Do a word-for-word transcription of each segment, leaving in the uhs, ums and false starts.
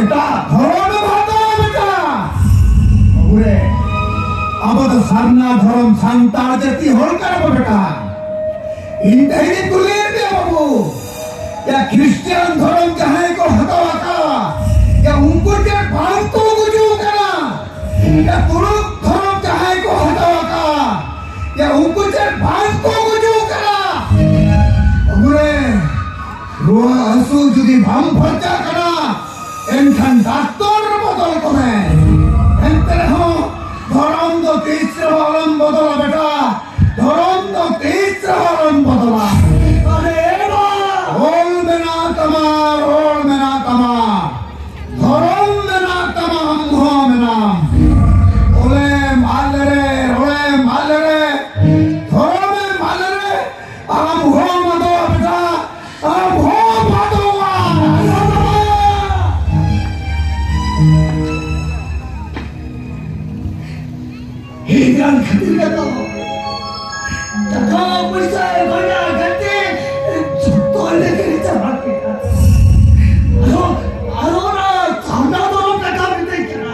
ᱮᱴᱟᱜ ᱫᱷᱚᱨᱚᱢ ᱮᱢ ᱦᱟᱛᱟᱣᱟ ᱵᱮᱴᱟ᱾ ᱵᱟᱹᱵᱩ ᱨᱮ, ᱟᱵᱚ ᱫᱚ ᱥᱟᱨᱱᱟ ᱫᱷᱚᱨᱚᱢ ᱥᱟᱱᱛᱟᱲ ᱡᱟᱹᱛᱤ ᱦᱚᱲ ᱠᱟᱱᱟ ᱵᱚ ᱵᱮᱴᱟ᱾ ᱤᱧ ᱛᱮᱦᱮᱧ ᱤᱧ ᱠᱩᱞᱤᱭᱮᱫ ᱢᱮᱭᱟ ᱵᱟᱹᱵᱩ, ᱭᱟ ᱠᱷᱨᱤᱥᱴᱤᱭᱟᱱ ᱫᱷᱚᱨᱚᱢ ᱡᱟᱦᱟᱸᱭ ᱠᱚ ᱦᱟᱛᱟᱣ ᱟᱠᱟᱫ, ᱭᱟ ᱩᱱᱠᱩ ᱪᱮᱫ ᱵᱟᱝ ᱠᱚ ᱜᱩᱡᱩᱜ ᱠᱟᱱᱟ? ᱭᱟ ᱛᱩᱲᱩᱠ ᱫᱷᱚᱨᱚᱢ ᱡᱟᱦᱟᱸᱭ ᱠᱚ ᱦᱟᱛᱟᱣ ᱟᱠᱟᱫ, ᱭᱟ ᱩᱱᱠᱩ ᱪᱮᱫ ᱵᱟᱝ ᱠᱚ ᱜᱩᱡᱩᱜ ᱠᱟᱱᱟ? ᱵᱟᱹᱵᱩ ᱨᱮ, ᱨᱩᱣᱟᱹ ᱦᱟᱹᱥᱩ ᱡᱩᱫᱤ ᱵᱟᱢ ᱯᱷᱟᱨᱪᱟᱜ ᱠᱟᱱᱟ, ᱮᱱᱠᱷᱟᱱ ᱰᱟᱠᱛᱚᱨ ᱵᱚᱫᱚᱞ ᱠᱚᱢᱮ᱾ ᱮᱱᱛᱮ ᱨᱮᱦᱚᱸ ᱫᱷᱚᱨᱚᱢ ᱫᱚ ᱛᱤᱥ ᱨᱮᱦᱚᱸ ᱟᱞᱚᱢ ᱵᱚᱫᱚᱞᱟ ᱵᱮᱴᱟ, ᱫᱷᱚᱨᱚᱢ ᱫᱚ ᱛᱤᱥ ᱨᱮᱦᱚᱸ ᱟᱞᱚᱢ ᱵᱚᱫᱚᱞᱟ᱾ ᱟᱨᱮ ᱵᱟ! ᱚᱞ ᱢᱮᱱᱟᱜ ᱛᱟᱢᱟ, ᱨᱚᱲ ᱢᱮᱱᱟᱜ ᱛᱟᱢᱟ, ᱫᱷᱚᱨᱚᱢ ᱢᱮᱱᱟᱜ ᱛᱟᱢᱟ, ᱟᱢ ᱦᱚᱸ ᱢᱮᱱᱟᱢ᱾ ᱚᱞᱮᱢ ᱟᱫ ᱞᱮᱨᱮ, ᱨᱚᱲᱮᱢ ᱟᱫ ᱞᱮᱨᱮ, ᱫᱷᱚᱨᱚᱢᱮᱢ ᱟᱫ ᱞᱮᱨᱮ, ᱟᱢ ᱦᱚᱸᱢ ᱟᱫᱚᱜᱼᱟ ᱵᱮᱴᱟ, ᱟᱢ ᱦᱚᱸᱢ ᱟᱫᱚᱜᱼᱟ᱾ ᱦᱤᱡᱨᱟᱱ ᱠᱷᱟᱹᱛᱤᱨ ᱜᱮᱛᱚ ᱴᱟᱠᱟ ᱯᱚᱭᱥᱟ ᱜᱚᱭᱱᱟ ᱜᱟᱛᱮ ᱡᱚᱛᱚ ᱞᱮᱠᱮ ᱪᱟᱵᱟ ᱠᱮᱫᱟ᱾ ᱟᱨᱚ, ᱟᱨᱚ ᱚᱱᱟ ᱪᱟᱸᱫᱟ ᱫᱚ ᱴᱟᱠᱟ ᱢᱤᱛᱟᱹᱧ ᱠᱟᱱᱟ᱾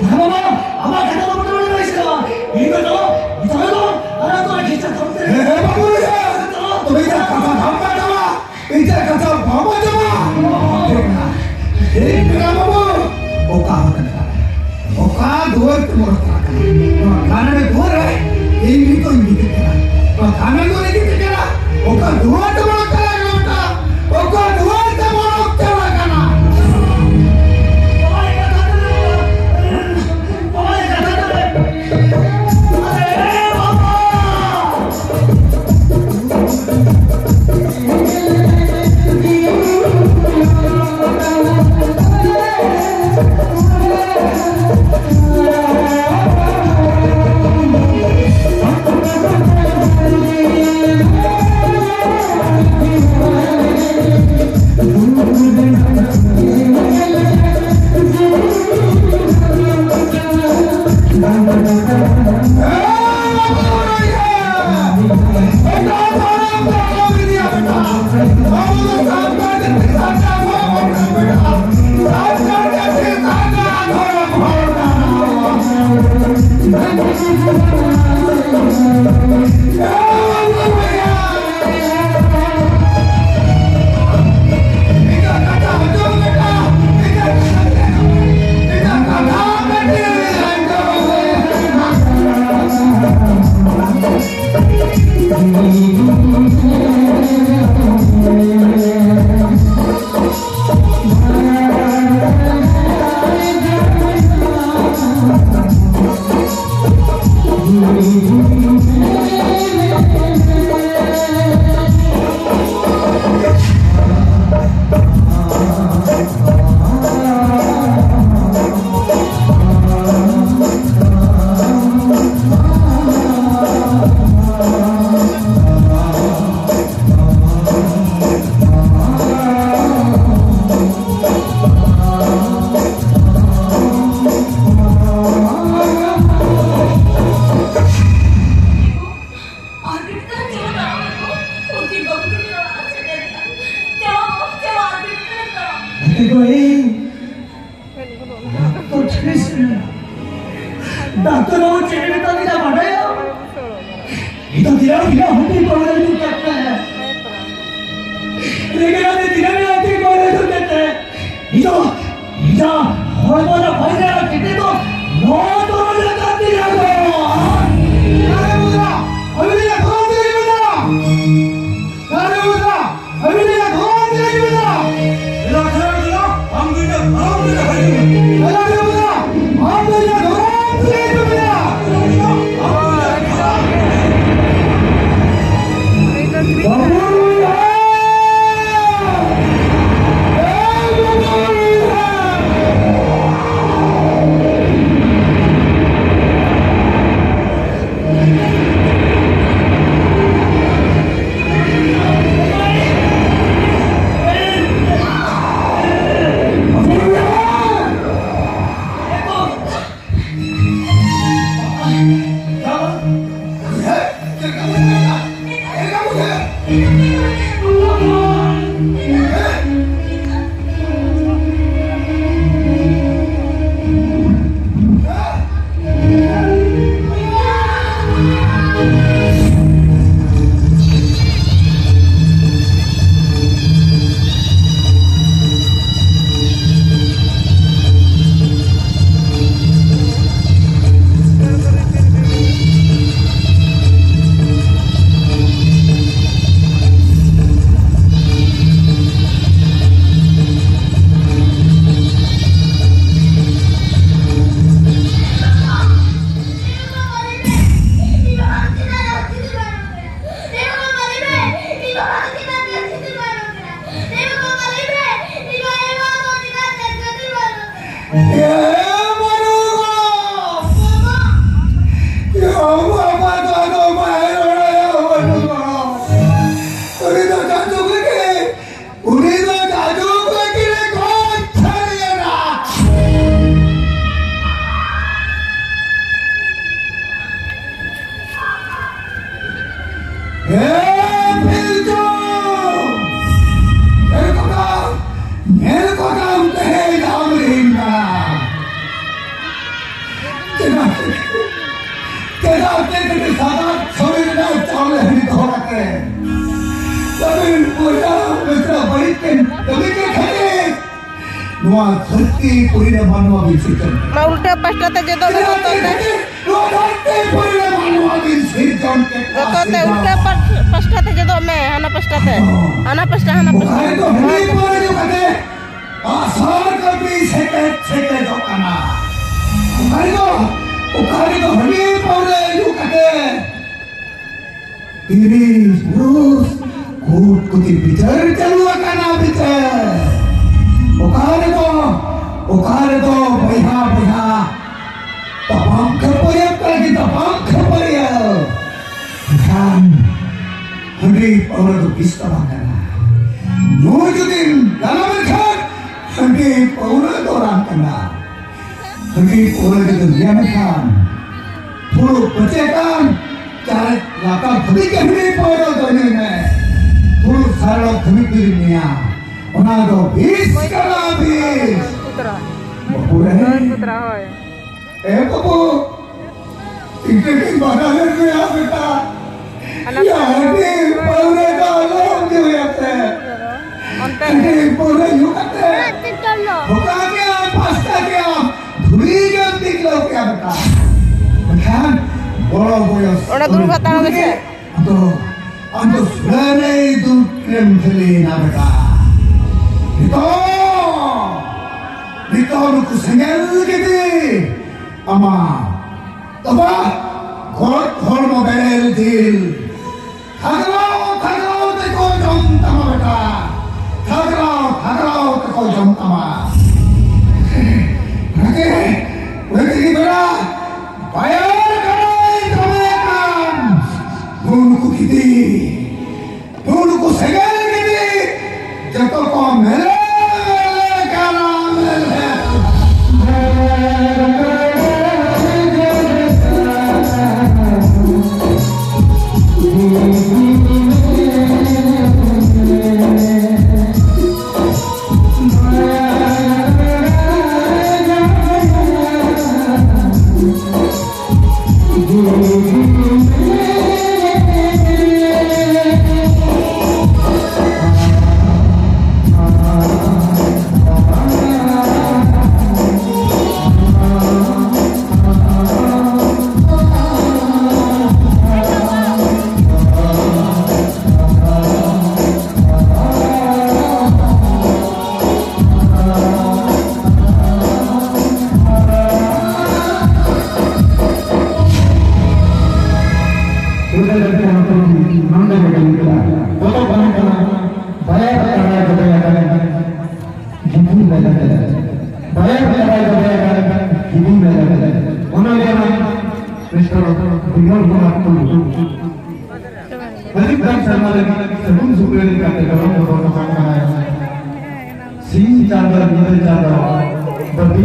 ᱦᱮᱸ ᱵᱟᱵᱟ, ᱟᱢᱟᱜ ᱠᱟᱛᱷᱟ ᱫᱚ ᱢᱚᱴᱟᱢᱩᱴᱤ ᱵᱟᱭ ᱥᱮᱱᱚᱜᱼᱟ᱾ ᱤᱧ ᱫᱚ ᱪᱟᱞᱟᱜ, ᱤᱧ ᱫᱚ ᱪᱟᱞᱟᱜ, ᱟᱨ ᱛᱚ ᱠᱷᱤᱪᱟ ᱛᱷᱟᱢ ᱛᱮ᱾ ᱦᱮᱸ, ᱦᱮᱸ, ᱵᱟᱹᱵᱩ, ᱤᱭᱟᱹ, ᱪᱟᱞᱟᱜ᱾ ᱛᱚᱵᱮ ᱤᱧᱟᱹᱜ ᱠᱟᱛᱷᱟ ᱵᱟᱢ ᱟᱸᱡᱚᱢᱟ? ᱤᱧᱟᱹᱜ ᱠᱟᱛᱷᱟ ᱵᱟᱢ ᱟᱸᱡᱚᱢᱟ? ᱤᱧ ᱢᱮᱱᱟ ᱵᱟᱹᱵᱩ, ᱚᱠᱟ ᱦᱚᱸ ᱠᱟᱱᱟ? ᱚᱠᱟ ᱫᱩᱣᱟᱹᱨ ᱛᱮ ᱢᱚᱨᱚᱜ ᱠᱟᱱᱟ? ᱱᱚᱣᱟ ᱜᱟᱱᱟᱰᱤ ᱫᱩᱣᱟᱹᱨ ᱨᱮ ᱤᱧ ᱱᱤᱛᱚᱜ ᱤᱧ ᱜᱤᱛᱤᱡ ᱠᱟᱱᱟ᱾ ᱱᱚᱣᱟ ᱜᱟᱱᱟᱰᱤ ᱫᱩᱣᱟᱹᱨ ᱨᱮ ᱜᱤᱛᱤᱡ ᱠᱟᱱᱟ᱾ ᱚᱠᱟ ᱫᱩᱣᱟᱹᱨ ᱛᱮ ᱢᱚᱨᱚᱜ ᱠᱟᱱᱟ? ᱚᱠᱟ ᱫᱩᱣᱟᱹᱨ ᱛᱮ ᱢᱚᱨᱚᱜ ᱪᱟᱞᱟᱜ ᱠᱟᱱᱟ? ᱰᱟᱠᱛᱚᱨ ᱵᱟᱹᱵᱩ ᱪᱮᱫ ᱮ ᱢᱮᱛᱟ ᱫᱤᱧᱟ ᱵᱟᱰᱟᱭᱟᱢ? ᱤᱧ ᱫᱚ ᱫᱤᱱᱟᱹᱢ ᱦᱤᱞᱳᱜ ᱦᱟᱺᱰᱤ ᱯᱟᱹᱣᱨᱟᱹ ᱧᱩ ᱠᱟᱛᱮ, ᱨᱮᱸᱜᱮᱡ ᱟᱛᱮ ᱫᱤᱱᱟᱹᱢ ᱦᱤᱞᱳᱜ ᱦᱟᱺᱰᱤ ᱯᱟᱹᱣᱨᱟᱹ ᱧᱩ ᱠᱟᱛᱮ, ᱤᱧ ᱫᱚ, ᱤᱧ ᱫᱚ ᱦᱚᱲᱢᱚ ᱨᱮ ᱵᱷᱟᱹᱜᱤ ᱞᱮᱠᱟ ᱠᱮᱴᱮᱡ ᱫᱚ ᱱᱚᱣᱟ ᱫᱚ ᱞᱮᱠᱟ ᱛᱮ ᱧᱟᱢᱚᱜᱼᱟ᱾ ᱟᱨᱮ ᱵᱚᱭᱦᱟ, ᱟᱹᱵᱤᱱ ᱫᱚ ᱫᱷᱚᱨᱚᱢ ᱛᱮ ᱢᱮᱱᱟᱜᱼᱟ᱾ ᱟᱨᱮ ᱵᱚᱭᱦᱟ, ᱟᱹᱵᱤᱱ ᱫᱚ ᱫᱷᱚᱨᱚᱢ ᱛᱮ ᱢᱮᱱᱟᱜᱼᱟ᱾ ᱮᱞᱟ ᱠᱷᱟᱱ ᱫᱚ ᱟᱢ ᱫᱚ ᱤᱧᱟᱹᱜ ᱫᱷᱚᱨᱚᱢ ᱛᱮ ᱦᱤᱡᱩᱜ ᱢᱮ᱾ ᱮᱞᱟ ᱠᱷᱟᱱ ᱫᱚ ᱟᱢ ᱫᱚ ᱤᱧᱟᱹᱜ ᱫᱷᱚᱨᱚᱢ ᱛᱮ ᱦᱤᱡᱩᱜ ᱢᱮ᱾ ᱵᱟᱹᱵᱩ ᱨᱩᱭᱦᱟ! ᱮ ᱵᱟᱹᱵᱩ ᱨᱩᱭᱦᱟ! ᱩᱱᱤ ᱫᱚ ᱡᱟᱡᱩ ᱠᱚ ᱠᱤᱨᱮ ᱠᱚ ᱪᱷᱟᱹᱲᱤᱭᱮᱱᱟ᱾ ᱦᱮ ᱯᱤᱞᱪᱩ! ᱧᱮᱞ ᱠᱚᱛᱟᱢ, ᱧᱮᱞ ᱠᱚᱛᱟᱢ ᱛᱮᱦᱮᱧ ᱟᱢ ᱨᱤᱱ ᱠᱟᱱᱟ᱾ ᱱᱚᱣᱟ ᱫᱷᱟᱹᱨᱛᱤ ᱯᱩᱨᱤ ᱨᱮ ᱢᱟᱱᱣᱟ ᱵᱤᱱ ᱥᱤᱨᱡᱚᱱ ᱠᱮᱫ? ᱢᱟ ᱩᱞᱴᱟᱹ ᱯᱟᱥᱴᱟ ᱛᱮ ᱡᱚᱫᱚᱜ ᱢᱮ ᱡᱚᱛᱚ ᱛᱮ᱾ ᱱᱚᱣᱟ ᱫᱷᱟᱹᱨᱛᱤ ᱯᱩᱨᱤ ᱨᱮ ᱢᱟᱱᱣᱟ ᱵᱤᱱ ᱥᱤᱨᱡᱚᱱ ᱠᱮᱫ ᱠᱚᱣᱟ ᱡᱚᱛᱚ ᱛᱮ ᱥᱮ ᱩᱞᱴᱟᱹ ᱵᱟᱝ? ᱯᱟᱥ-, ᱯᱟᱥᱴᱟ ᱛᱮ ᱡᱚᱫᱚᱜ ᱢᱮ, ᱦᱟᱱᱟ ᱯᱟᱥᱴᱟ ᱛᱮ᱾ ᱦᱟᱱᱟ ᱯᱟᱥᱴᱟ, ᱦᱟᱱᱟ ᱯᱟᱥᱴᱟ᱾ ᱚᱠᱟ ᱨᱮᱫᱚ ᱦᱟᱺᱰᱤ ᱯᱟᱹᱣᱨᱟᱹ ᱧᱩ ᱠᱟᱛᱮ ᱟᱥᱟᱲ ᱠᱟᱹᱯᱤ ᱥᱮᱴᱮᱡ ᱥᱮᱴᱮᱡᱚᱜ ᱠᱟᱱᱟ? ᱚᱠᱟ ᱨᱮᱫᱚ, ᱚᱠᱟ ᱨᱮᱫᱚ ᱦᱟᱺᱰᱤ ᱯᱟᱹᱣᱨᱟᱹ ᱧᱩ ᱠᱟᱛᱮ ᱛᱤᱨᱤ ᱯᱩᱨᱩᱥ ᱠᱳᱨᱴ ᱠᱚᱛᱮ ᱵᱤᱪᱟᱹᱨ ᱪᱟᱹᱞᱩ ᱟᱠᱟᱱᱟ, ᱵᱤᱪᱟᱹᱨ᱾ ᱚᱠᱟ ᱨᱮᱫᱚ, ᱚᱠᱟ ᱨᱮᱫᱚ ᱵᱚᱭᱦᱟ ᱵᱚᱭᱦᱟ ᱛᱟᱯᱟᱢ ᱠᱷᱟᱹᱯᱟᱹᱨᱤᱭᱟᱹ ᱠᱟᱱᱟ ᱠᱤ ᱛᱟᱯᱟᱢ ᱠᱷᱟᱹᱯᱟᱹᱨᱤᱭᱟᱹ? ᱮᱱᱠᱷᱟᱱ ᱦᱟᱺᱰᱤ ᱯᱟᱹᱣᱨᱟᱹ ᱫᱚ ᱵᱤᱥ ᱫᱚ ᱵᱟᱝ ᱠᱟᱱᱟ᱾ ᱧᱩ ᱡᱩᱫᱤᱢ ᱜᱟᱱᱟ ᱢᱮᱱᱠᱷᱟᱱ ᱦᱟᱺᱰᱤ ᱯᱟᱹᱣᱨᱟᱹ ᱫᱚ ᱨᱟᱱ ᱠᱟᱱᱟ᱾ ᱦᱟᱺᱰᱤ ᱯᱟᱹᱣᱨᱟᱹ ᱡᱩᱫᱤᱢ ᱧᱩᱭᱟ ᱢᱮᱱᱠᱷᱟᱱ ᱯᱷᱩᱲᱩᱜ ᱯᱟᱹᱪᱮ ᱠᱟᱱ ᱪᱟᱨᱮᱡ ᱞᱟᱛᱟᱨ ᱫᱷᱟᱹᱵᱤᱡ ᱜᱮ ᱦᱟᱺᱰᱤ ᱯᱟᱹᱣᱨᱟᱹ ᱫᱚ ᱧᱩᱭ ᱢᱮ᱾ ᱯᱷᱩᱲᱩᱜ ᱥᱟᱨᱮᱲ ᱫᱷᱟᱹᱵᱤᱡ ᱡᱩᱫᱤᱢ ᱧᱩᱭᱟ, ᱚᱱᱟ ᱫᱚ ᱵᱤᱥ ᱠᱟᱱᱟ, ᱵᱤᱥ᱾ ᱯᱩᱛᱨᱟ᱾ ᱵᱟᱹᱵᱩ ᱨᱮ᱾ ᱦᱳᱭ, ᱯᱩᱛᱨᱟ, ᱦᱳᱭ᱾ ᱮ ᱵᱟᱹᱵᱩ, ᱤᱧ ᱠᱟᱹᱴᱤᱡ ᱵᱟᱰᱟᱭ ᱞᱮᱫ ᱢᱮᱭᱟ ᱵᱮᱴᱟ᱾ ᱦᱟᱱᱟ ᱭᱟ, ᱦᱟᱺᱰᱤ ᱯᱟᱹᱣᱨᱟᱹ ᱫᱚ ᱟᱞᱚᱢ ᱧᱩᱭᱟ ᱥᱮ᱾ ᱚᱱᱛᱮ ᱨᱮ᱾ ᱦᱟᱺᱰᱤ ᱯᱟᱹᱣᱨᱟᱹ ᱧᱩ ᱠᱟᱛᱮ ᱵᱷᱚᱠᱟ ᱜᱮᱭᱟᱢ, ᱯᱟᱥᱠᱟ ᱜᱮᱭᱟᱢ, ᱫᱷᱩᱲᱤ ᱜᱮᱢ ᱴᱤᱠᱞᱟᱹᱣ ᱠᱮᱭᱟ ᱵᱮᱴᱟ᱾ ᱢᱮᱱᱠᱷᱟᱱ ᱵᱚᱲᱚ ᱵᱚᱭᱚᱥ ᱚᱸᱰᱮ ᱫᱩᱲᱩᱵ ᱦᱟᱛᱟᱲ ᱢᱮᱥᱮ᱾ ᱟᱫᱚ ᱟᱢ ᱫᱚ ᱥᱩᱲᱟᱹ ᱨᱮ ᱫᱩᱲᱩᱵ ᱨᱮᱢ ᱡᱷᱟᱹᱞᱤᱭᱮᱱᱟ ᱵᱮᱴᱟ᱾ ᱱᱤᱛᱚᱜ, ᱱᱤᱛᱚᱜ ᱱᱩᱠᱩ ᱥᱮᱸᱜᱮᱞ ᱜᱤᱫᱤ ᱟᱢᱟᱜ ᱛᱚᱵᱟ ᱜᱚᱡ ᱦᱚᱲᱢᱚ ᱵᱮᱨᱮᱞ ᱡᱤᱞ ᱛᱷᱟᱜᱽᱨᱟᱣ ᱛᱷᱟᱜᱽᱨᱟᱣ ᱛᱮᱠᱚ ᱡᱚᱢ ᱛᱟᱢᱟ ᱵᱮᱴᱟ᱾ ᱛᱷᱟᱜᱽᱨᱟᱣ ᱛᱷᱟᱜᱽᱨᱟᱣ ᱛᱮᱠᱚ ᱡᱚᱢ ᱛᱟᱢᱟ᱾ ᱚᱱᱟᱛᱮ, ᱚᱱᱟᱛᱮ ᱜᱮ ᱵᱮᱴᱟ, ᱵᱟᱭᱟᱨ ᱠᱟᱱᱟᱭ ᱫᱚᱢᱮ ᱠᱟᱱ᱾ ᱱᱩᱜᱼᱩ ᱱᱩᱠᱩ ᱜᱤᱫᱤ, ᱱᱩᱜᱼᱩ ᱱᱩᱠᱩ ᱥᱮᱸᱜᱮᱞ ᱜᱤᱫᱤ, ᱡᱚᱛᱚ ᱠᱚ ᱢᱮᱞᱮ ᱢᱮᱞᱮ ᱠᱟᱱᱟ, ᱢᱮᱞᱮ᱾ ᱱᱚᱰᱮ ᱜᱮ ᱦᱩᱭᱩᱜᱼᱟ᱾ ᱯᱚᱛᱚᱵ ᱛᱟᱦᱮᱸ ᱠᱟᱱᱟ, ᱵᱟᱭᱟᱨ ᱠᱟᱰᱟᱭ ᱜᱚᱵᱮ ᱟᱠᱟᱱ ᱜᱤᱫᱤ ᱢᱮᱞᱟ ᱨᱮ᱾ ᱵᱟᱭᱟᱨ ᱠᱟᱰᱟᱭ ᱜᱚᱵᱮ ᱟᱠᱟᱱ ᱜᱤᱫᱤ ᱢᱮᱞᱟ ᱨᱮ᱾ ᱚᱱᱟ ᱜᱮ ᱚᱱᱟ ᱢᱤᱥᱴᱟᱨ ᱵᱤᱢᱚᱞ ᱠᱩᱢᱟᱨ ᱴᱩᱰᱩ᱾ ᱦᱤᱡᱩᱜ ᱠᱟᱱ ᱥᱮᱨᱢᱟ ᱞᱟᱹᱜᱤᱫ ᱥᱟᱹᱜᱩᱱ ᱥᱩᱠᱷᱟᱹᱞᱤ ᱠᱟᱛᱮ ᱜᱚᱲᱚ ᱜᱚᱯᱚᱲ ᱠᱚ ᱠᱟᱱ ᱠᱟᱱᱟᱭ᱾ ᱥᱤᱧ ᱪᱟᱸᱫᱚ ᱧᱤᱫᱟᱹ ᱪᱟᱸᱫᱚ ᱵᱟᱹᱛᱤ